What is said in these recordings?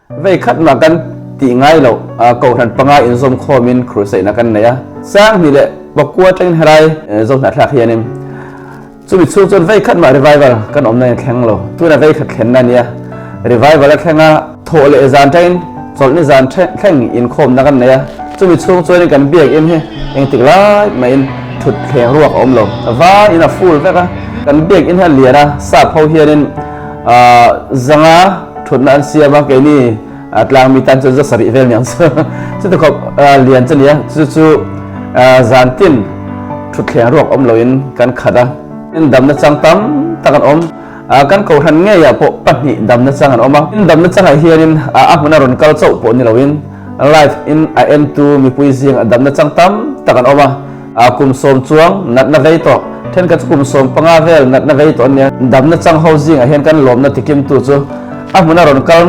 Vei khat mah kan tih ngai loh kohhran panga inzawm khawmin crusade-na kan nei a. 2009 atangin helai Zohnahthlak hianin chumi chhung chuan vei khat mah revival kan awmna in thleng lo. Tuna vei khat thlenna a nia. Revival a thleng a, thawh leh zan tangin chawlhni zan thleng inkhawmna kan nei a. Chumi chhung chuanin kan biakinn hi engtik lai mahin thut thleng ruak a awm lo. Vain a full vek a. Kan biakinn hi a lian a, sap ho hianin zanga thutna an siam a, keini tlangmi tan chuan za sarih vel niang chu. Chuti khawp lian chu a ni a, chu chu zantin thutthleng ruak awm loin kan khat a. Damna chang tam tak an awm. Kan kohhran ngeiah pawh pahnih damna chang an awm a. Damna changah hianin a hmuna rawn kal chauh pawh ni loin live in a entu mipui zingah damna chang tam tak an awm a. Kum sawm chuang natna vei tawh, thenkhat chu kum 15 vel natna vei tawh an nia. Damna chang ho zingah hian kan lawmna tikimtu chu a hmuna rawn kal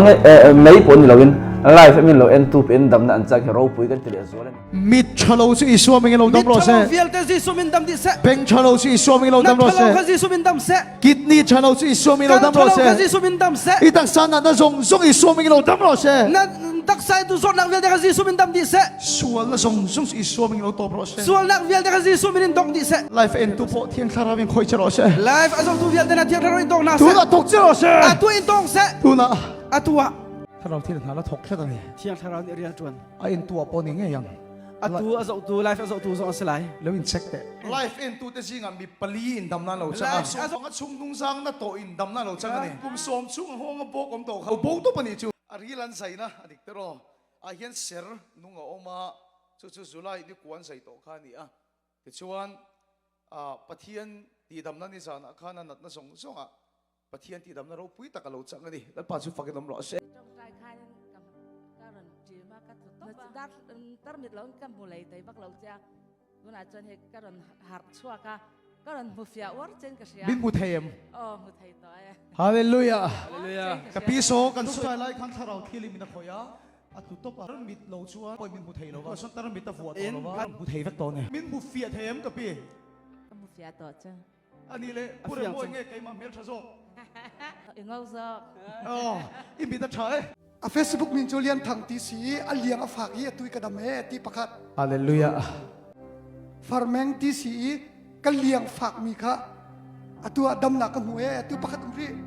mai pawh ni loin live amin lo entu pawhin damna an chak hi ropui kan ti leh zual a ni. Mit tha lo chu Isua mingin lo dam rawh se. Mit tha lo vialte Jesuh min dam dih seh. Beng tha lo chu Isua mingin lo dam rawh se. Nat tha lo kha Jesuh min dam seh. Kidney tha lo chu Isua mingin lo dam rawh se. Kal tha lo kha Jesuh min dam seh. I taksa natna zawng zawng Isua mingin lo dam rawh se. Na taksa i tu zawtnak vialte kha Jesuh min dam dih seh. Sualna zawng zawng chu Isua mingin lo tawp rawh se. Sualnak vialte kha Jesuh min in dawk dih seh. Live a entu pawh Thiang Thlarau in khawih che rawh se. Live a zohtu vialte na Thiang Thlarau in tawk hna seh. Tunah thawk che rawh se. Atu in tawng seh. Tunah. Atu ah. Thlarau thil hna la thawk tlat a ni. Thiang Thlarau nih rian a ṭuan. A entu ah pawh ni ngei ang. Atu a zohtu live a zohtu zong a si lai. Lo in check teh. Live entu te zingah mi pali in damna lo chang a. Sawng a chhung hnung zang na tawh in damna lo chang a ni. Kum sawm chhung a nghawng a bawk awm tawh kha. Bo tawp a nih chu. A ril an zaina a dik tawh aw. Ah hian ser nung a awm a, chu chu July ni kuan zai tawh kha a ni a. Tichuan Pathian tihdamna ni zanah khan a natna zawng zawngah Pathian tihdamna ropui tak a lo chang a ni. Lalpa chu fakin awm rawh se. Tawngtai khan ka ka rawn ṭim a, ka tlu tawp a. Dar tarmit lo in ka hmu lei thei vak lo che a, tunah chuan hei ka rawn harh chhuak a, ka rawn hmu fiah uar chen ka hria. Min hmu thei em? Aw hmu thei tawh e. Hallelujah. Hallelujah. Ka pi saw kan sawi lai khan thlarau thil in min a khawih a, a tlu tawp a. Tarmit lo chuan pawi min hmu thei lo va, chuan tarmit a vuah tawh lo va, hmu thei vek tawh a ni. Min hmu fiah thei em ka pi? Ka hmu fiah tawh che. A nih leh, Pu Remawi nge keimah hmel tha zawk? I ngo zawk. Aw, i mit a tha e. A Facebook min cu Lian Thang ti si i a liang a fak i a tui ka dam e ti pakhat. Hallelujah. Farmeng ti si i ka liang fak mi kha atu ah damnak ka hmu e atu pakhat um rih.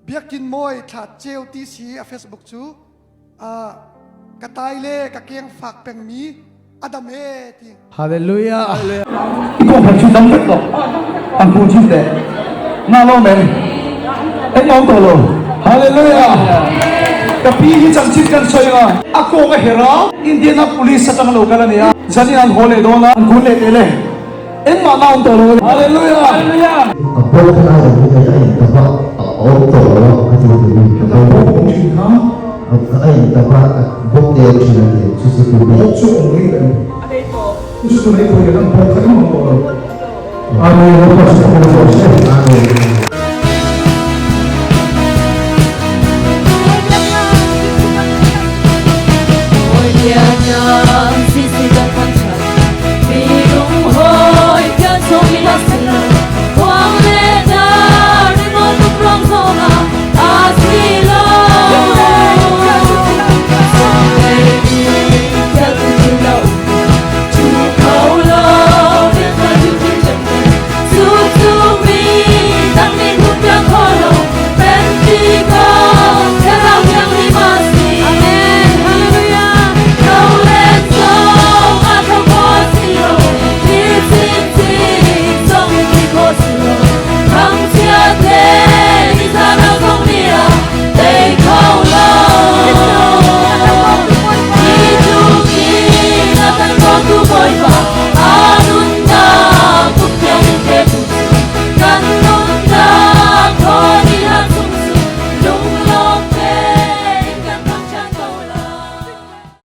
Biakinn Mawi Thla Ceu ti si a Facebook cu ka tai le ka keng fak pengmi a dam e ti. Hallelujah. I ko khan chu dam vek to ang pu chi te na lo men eng ong to lo. Hallelujah. Ka pi hi chang chin kan soi nga a ko ka hera Indiana police atang lo kal ania zanin an ho le dona an kun le te le eng ma na om to lo. Hallelujah. Hallelujah. A bo kha lai ang hi a in tapa a awm tawh lo a ti ti mi ka bo awm thin kha a in tapa a bawk te awm thin a ti chu chu tu bawk chu awm rih em chu chu tu nei pawh hian an bawk kha eng awm tawh lo. Amen. Amen.